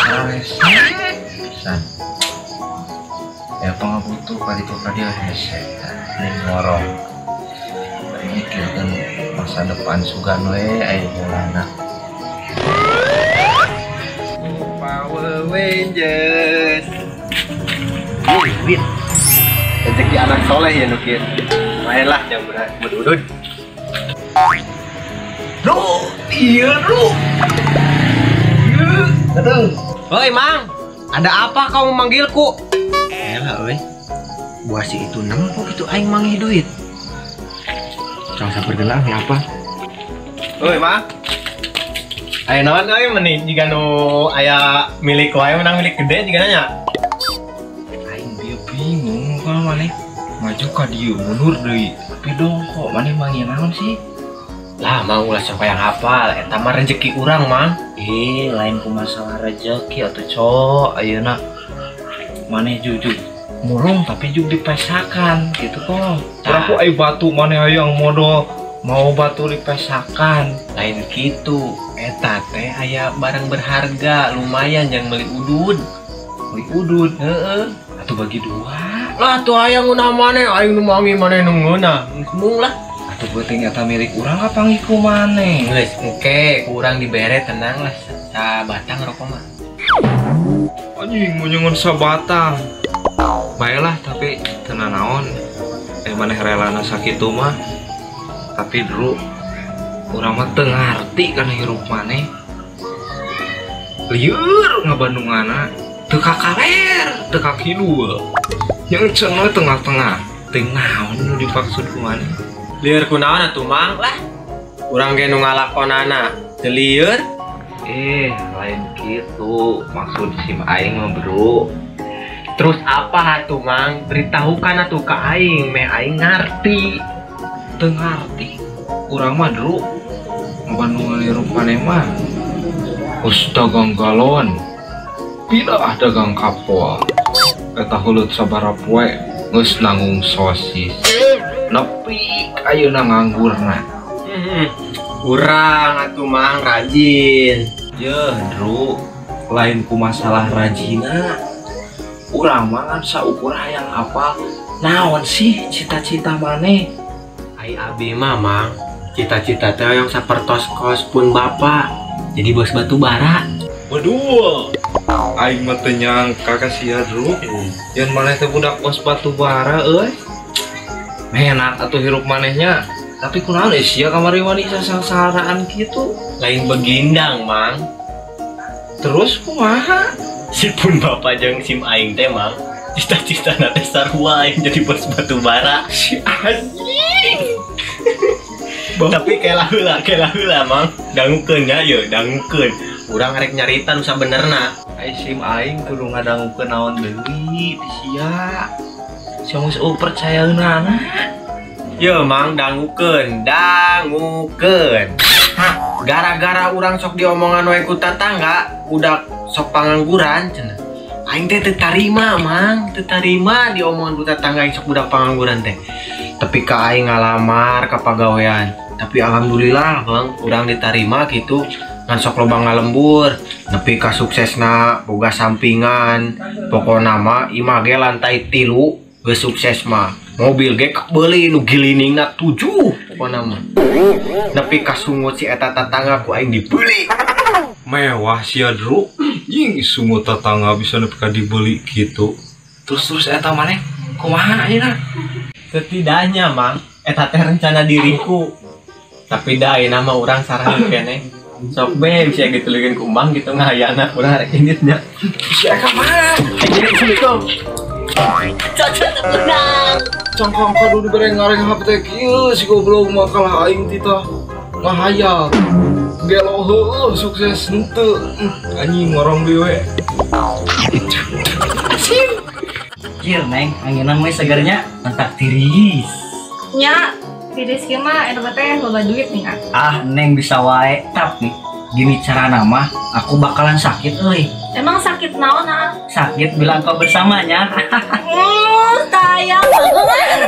Rese pisan. Ya pangabutuh ka ditu ka dieu hese. Ning ngorong. Bari mikirkeun masa depan sugan we aya jalanna. Power Rangers. Duit. Rezeki anak soleh ya nu kieu. Lumayan lah jam berat udud. Bro, iya bro. Aduh. Hoi Mang, ada apa kau memanggilku? Elah euy. Buah si itu nempo gitu aing manggih duit. Cang sapergelang apa? Hoi Mang. Aya naon euy meni jiga nu aya milik wae menang milik gede jiga nanya. Aing dia bingung kalau maneh maju ka dieu mundur deui. Tapi dong kok maneh manggih naon sih? Lah mau ulah siapa yang hafal eta mah rezeki urang Mang. Lain ku masalah rezeki atuh cok ayeuna maneh jujur murung tapi juga dipesakan gitu kok. Ku ai batu maneh hayang modal mau batu dipesakan. Lain gitu eta teh aya barang berharga lumayan yang beli udud. Beli udud? Heeh. Atuh bagi dua. Lah tuh hayang ngeunah maneh aing nu mangi maneh nu ngeunah. Mung lah. Atuh beuting eta milik urang apa ngiku maneh? Geus engke ku urang dibere tenang lah sabatang rokok mah. Anjing munyeungeun sabatang. Baelah tapi teu nanaon. Maneh relana sakitu mah. Tapi dulu urang mah teu ngarti kana hirup maneh. Lieur ngabandungana teu ka kaler, teu ka kidul. Yang cenah tengah-tengah. Teu naon nu dimaksud ku maneh? Lieur kunaon atuh Mang lah. Urang ge nu ngalakonana teu lieur. Lain kitu maksud sim aing mah bro. Terus apa atuh Mang? Beritahukan atuh ka aing, meh aing ngarti. Teu ngarti. Urang mah bro ngabandungan hirup maneh mah. Geus dagang galon. Pindah dagang kapol. Eta heuleut sabaraha poe geus nanggung sosis. Nepi ayeuna nganggurna. Urang atuh Mang rajin. Yeuh, Dru, lain ku masalah rajina. Urang mah ngan saukur hayang apal naon sih cita-cita maneh? Ai abi mah Mang, cita-cita teh yang sapertos kos pun bapak. Jadi bos batu bara. Waduh. Aing mah teu nyangka ka sia, Dru. Yen maneh teh budak bos batu bara euy. Menak atuh hirup manehnya. Tapi kunaon sia kamari wani sangsaraan kitu? Lain begindang, Mang. Terus kumaha? Si pun bapak jeung sim aing teh, Mang. Cita-citana teh sarua aing jadi bos batu bara. Si anjing. Tapi kela heula, Mang. Dangukeun nya ieu, dangukeun. Urang rek nyarita nu sabenerna. Ai sim aing kudu ngadangukeun naon deui ti sia. Sia geus eueuh percayaeunana. Yo Mang, dangukeun, dangukeun. Gara-gara urang sok diomongan we ku tatangga, udah sok pangangguran cenah. Aing teh teu tarima, Mang, teu tarima diomongan ku tatangga aing sok budak pangangguran teh. Tapi ka aing ngalamar ka pagawean. Tapi alhamdulillah, Bang, urang ditarima gitu. Ngan sok loba ngalembur, nepi ka suksesna boga sampingan. Pokona mah imah ge lantai 3 geus sukses mah. Mobil ge kabeuli nu giliningna 7 pokona mah. Nepi ka sungut si eta tatangga ku aing dibeli. Mewah sia, Dru. Jing sungut tatangga bisa nepi ka dibeli kitu. Terus eta maneh kumaha ayeuna? Setidaknya, Mang, eta teh rencana diriku. Tapi da ayeuna mah urang sarang keneh. Sok be bisa ditulungkeun ku Mang gitu ngahayana urang rek indit nya. Sia ka mana? Assalamualaikum. Cocok tenang. Cangkang kadu dibere ngareng HP teh kieu si goblok mah kalah aing titah ngahayal. Gelo heueuh sukses henteu. Anjing ngorong deui we. Asim. Kieu Neng, anginang we segernya mentak tiris. Nya, tiris kieu mah eta teh loba duit nih. Ah, Neng bisa wae, tapi gini carana mah aku bakalan sakit euy. Emang sakit naon ah? Sakit bilang kau bersamanya. Sayang banget.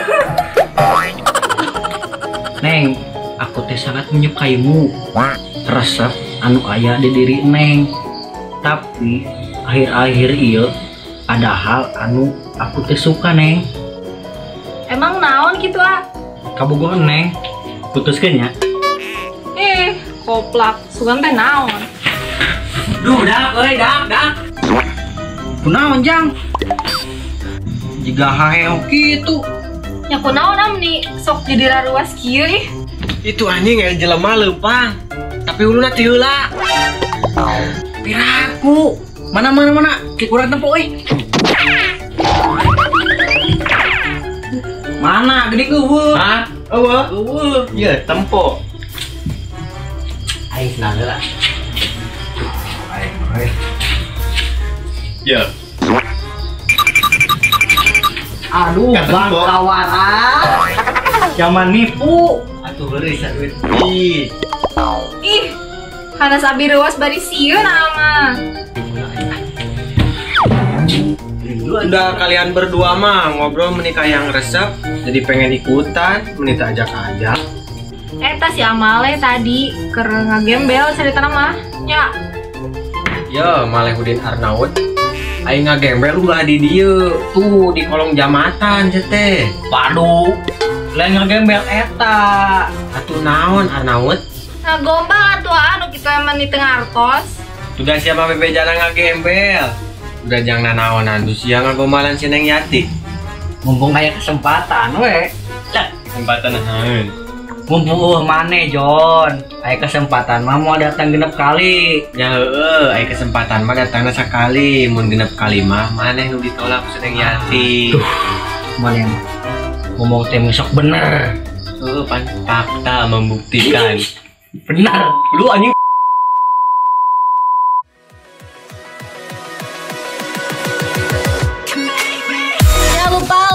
Neng, aku teh sangat menyukaimu. Resep anu aya di diri Neng. Tapi Akhir-akhir ieu ada hal anu aku teh suka Neng. Emang naon gitu ah? Kabogoh Neng. Putuskeun nya. Koplak, sugan teh naon? Duh, dak euy, dak, dak. Kunaon Jang? Jiga haheo kitu. Ya kunaon amni sok jadi raruas kieu ih. Itu anjing aya jelema leumpang. Tapi huluna teu heula. Piraku. Mana mana mana, kurang tempo euy. Mana gede eueuh? Hah? Eueuh? Eueuh. Ieu tempo. Aing senang heula. Aing euy. Ya. Aduh, bang kawan ah. Zaman nipu. Atuh heureuy saduit. Ih. Ih. Hanas abi reuas bari sieun mah. Udah kalian berdua mah ngobrol menikah yang resep, jadi pengen ikutan, menita ajak-ajak. Eta si Amale tadi keur ngagembel ceritana mah. Nya. Yo, Malehudin Arnaud. Aing ngagembel ulah di dieu, tuh di kolong jambatan teh. Waduh, lain ngagembel eta. Atuh naon Arnaud? Ngagombal atuh anu kitu emang di tengah artos. Tugas siapa bebejana ngagembel? Udah jangan nanaonan tuh siang ngagombalan si Neng Yati. Mumpung aya kesempatan we. Lah, kesempatan naon? Mumpung eueuh maneh Jon. Aya kesempatan mah mau datang genep kali. Ya heueuh, aya kesempatan mah datangna sakali, mun genep kali mah maneh nu ditolak ku si Neng Yati. Duh, maneh ngomong teh sok bener. Heueuh, pan fakta membuktikan. Bener. Lu anjing.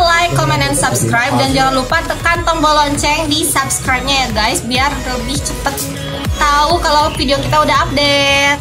Like, comment, dan subscribe, dan jangan lupa tekan tombol lonceng di subscribe-nya ya guys, biar lebih cepet tahu kalau video kita udah update.